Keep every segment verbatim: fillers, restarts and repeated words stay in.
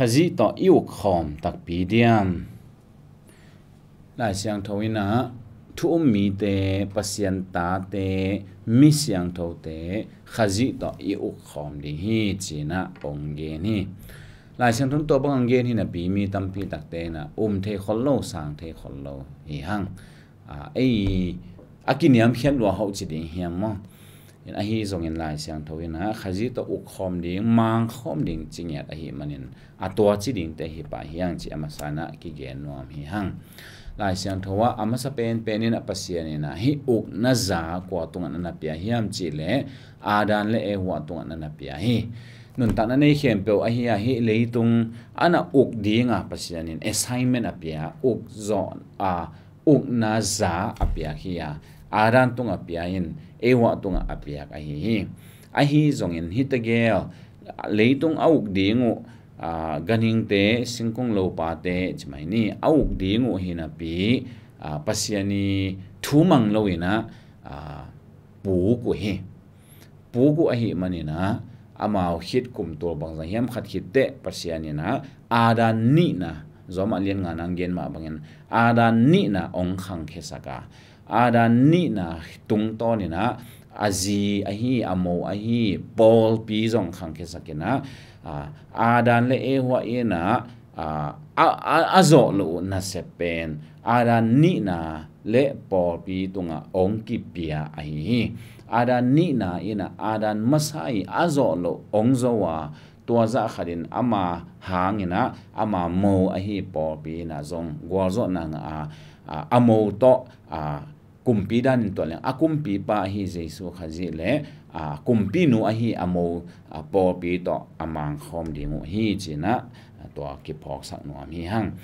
Khazih tawh i uk khawm takpi diam? Lai Siangtho in ah thu um mite, Pasian tate, mi siangthote Khazih tawh i uk khawm ding hi, ci-in ah hong gen hi. Lai Siangtho in tua bang hong gen hi napi mi tampi takte in ah um thei khol lo, sang thei khol lo hi hang. A, ei a kiniamkhiat lua hoh ci ding hiam maw? In ahi zongin Lai Siangtho in ah Khazih tawh uk khawm ding, mang khawm ding ci ngiat ahih manin a tua ci dingte hi pah hi hang ci a masa in ah kigen nuam hi hang. Lai Siangtho ah a masa penpen in ah Pasian in ah hih ukna za kua tungah na na pia hiam cih leh Adam le Eva tungah na na pia hi. Nuntakna nei khempeuh ahi a hih leitung a na uk ding a Pasian in assignment a pia, uk zawh a ukna za a piak hi a, Adam tungah pia in Eva tungah a piak ahi hi. Ahi zongin hih tegel leitung a uk ding uh, a, ganhingte, singkung lopate ci mai ni, a uk ding uh hi napi, a, Pasian i thu mang lo in ah, a, puk uh hi. Puk uh ahih manin ah amau khit kum tul bangzah hiam khat khit teh Pasian in ah Adam nihna, Rom a lian nga na hong gen mah bangin Adam nihna hong khangkhia sak a, Adam nihna tungtawn in ah a zi ahi, a mo ahi pawlpi zong khangkhia sak in ah, a, Adam le Eva in ah, a, a, a, a zawh loh uh nasep pen Adam nihna le pawlpi tungah hong kipia ahi hi. Adam nihna in ah Adam masa i a zawh loh hong zo a, tua zah khatin ama hang in ah ama mo ahi pawlpi in ah zong gualzawhna ngah a, a, a mo tawh, a, kumpi dan in tuan leng a kumpipa ahi Jesu Khazih le, a, kumpinu ahi a mo, a, pawlpi tawh a mang khawm ding uh hi, ci-in ah, a, tua kiphawksak nuam hi hang.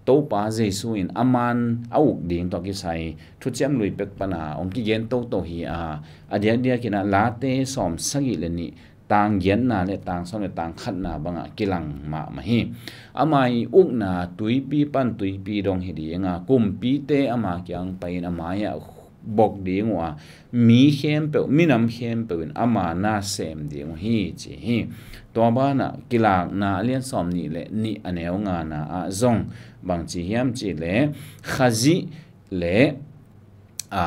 Topa Jesu in aman a uk ding tawh kisai Thuciam Lui pek pan a hong kigen toto hi a, a diakdiak in ah Late sawm sagih le nih, tang giatna le tang sawm le tang khatna bangah kilang mahmah hi. Ama i ukna tuipi pan tuipi dong hi ding a, kumpite ama kiang pai in a mai-ah bok ding uh a, mi khempeuh, minam khempeuh in ama na sem ding uh hi, ci hi. Tua banah Kilakna a lian sawm nih le nih a neu ngana ah zong bang ci hiam cih leh Khazih le, a,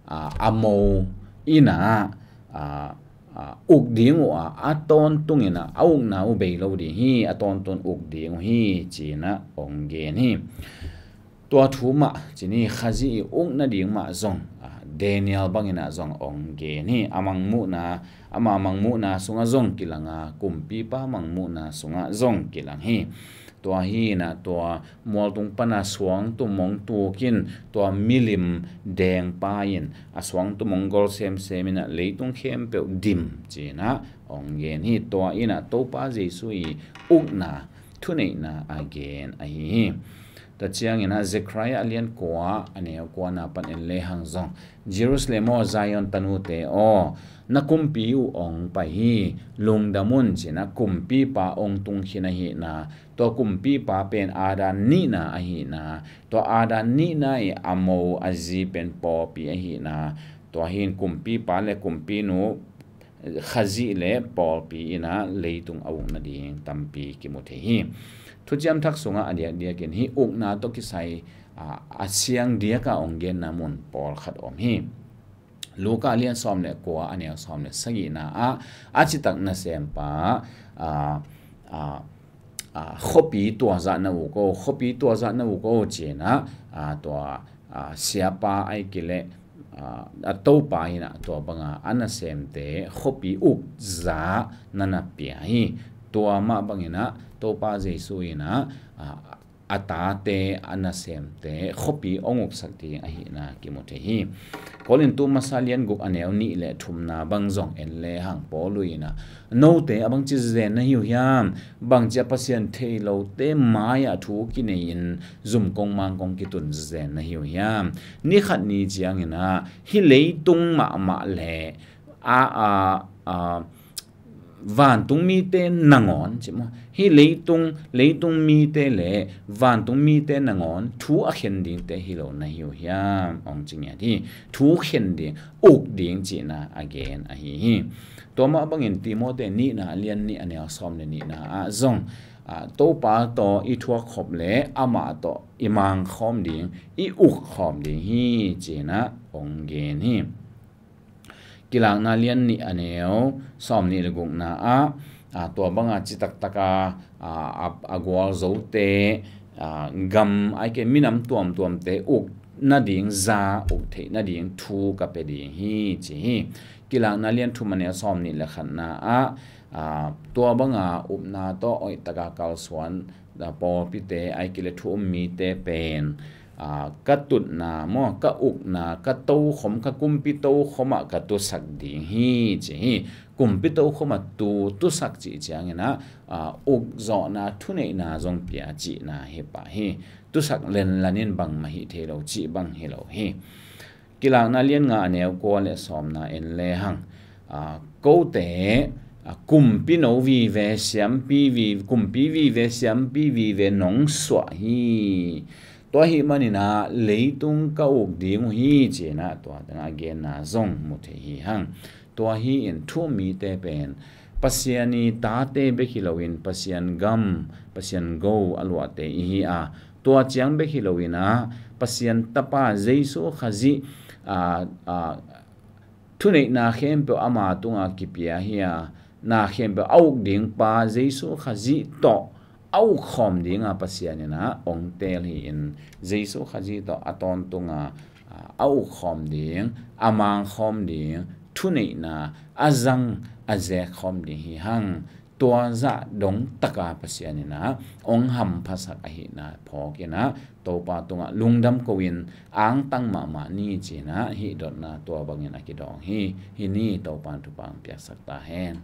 a, a mo in ah, a, a, uk ding uh a, a tawntung in ah a ukna uh bei lo ding hi, a tawntung uk ding uh hi, ci-in ah hong gen hi. Tua thu mah ci ni, Khazih i ukna ding mah zong, a, Daniel bangin ah zong hong gen hi. A mangmuhna, ama mangmuhna sungah zong kilang a, kumpipa mangmuhna sungah zong kilang hi. Tua hi in ah tua mualtung pan a suangtum hong tuk in, tua milim dengpa in a suangtum hong gol semsem in ah leitung khempeuh dim, ci-in ah hong gen hi. Tua in ah Topa Jesu i ukna, thuneihna a gen ahi hi. Tua ciangin ah Zechariah a lian kua, a neu kuana pan en lehang zong, Jerusalem aw, Zion tanute aw, na kumpi uh hong pai hi, lungdam un, ci-in ah kumpipa hong tung khin ahihna, tua kumpipa pen Adam nihna ahihna, tua Adam nihna i a mo a zi pen pawlpi ahihna, tua hi in kumpipa le kumpinu, Khazih le pawlpi in ah leitung a uk nading tampi kimu thei hi. Thuciam Thak sungah a diakdiakin hih ukna tawh kisai, a, a siang diak a hong genna mun pawlkhat om hi. Luka a lian sawm le kua, a neu sawm le sagihna ah a citak nasempa, a, a, a, khuapi tuazah na uk o, khuapi tuazah na uk o, ci-in ah, a, tua, a, siapa ahih kei leh, a, a topa in ah tua banga a nasemte khuapi ukza na na pia hi. Tua mah bangin ah Topa Jesu in ah, a, a tate, a nasemte khuapi hong uksak ding ahihna kimu thei hi. Korintu masa lian guk a neu nih le thumna bang zong en lehang Paul in ah, note a bangci zen na hi uh hiam? Bangci a Pasian thei lote mai-ah thu kinei-in zumkong mangkong kitun zen na hi uh hiam? Ni khat ni ciangin ah hih leitung mahmah le a, a, a, vantung mite nangawn, ci maw, hih leitung, leitung mite le vantung mite nangawn thu a khen dingte hi lo na hi uh hiam? Hong ci ngiat hi. Thu khen ding, uk ding cihna a gen ahi hi. Tua mah bangin Timoti nihna a lian nih a neu sawm le nihna ah zong, Topa tawh i thuak khop le amah tawh i mang khawm ding, i uk khawm ding hi, ci-in ah hong gen hi. Kilakna lian nih a neu sawm nih le gukna ah tua banga citaktak a a gualzote, gam ahih kei minam tuamtuamte uk nading za uk theih nading thu ka pia ding hi, ci hi. Kilakna lian thum a neu sawm nih le khatna ah tua banga upna tawh hoihtaka kalsuan pawlpite ahih kei le thu um mite pen ka tutna maw, ka ukna, ka tokhom, ka kumpi tokhom ah ka tusak ding hi, ci hi. Kumpi tokhom ah tu tusak cih ciangin ah ukzawhna thuneihna zong pia cihna hi pah hi. Tusak lenlan in bangmah hih thei lo cih bang hi lo hi. Kilakna lian nga a neu kua le sawmna en lehang kote kumpi no vive siampi vi kumpi vive siampi vive nong suah hi. Tua ahih manin ah leitung ka uk ding uh hi, ci-in ah tua tengah a genna zong mu thei hi hang. Tua hi in thu um mite pen Pasian i tate bek hi loin Pasian gam, Pasian go a luahte i hi a, tua ciang bek hi loin ah Pasian Tapa Jesu Khazih thuneihna khempeuh ama tunga kipia hi a, na khempeuh a uk ding pa Jesu Khazih tawh a uk khawm dinga Pasian in ah hong teel hi in, Jesu Khazih tawh a tawntunga a uk khawm ding, a mang khawm ding, thuneihna a zang a zek khawm ding hi hang. Tua zah dongtaka Pasian in ah hong hamphasak ahihna phawk in ah Topa tungah lungdam ko-in angtang mahmah ni, ci-in ah hih dotna tua bangin a kidawng hi. Hih ni Topa in thupha hong piaksak ta hen.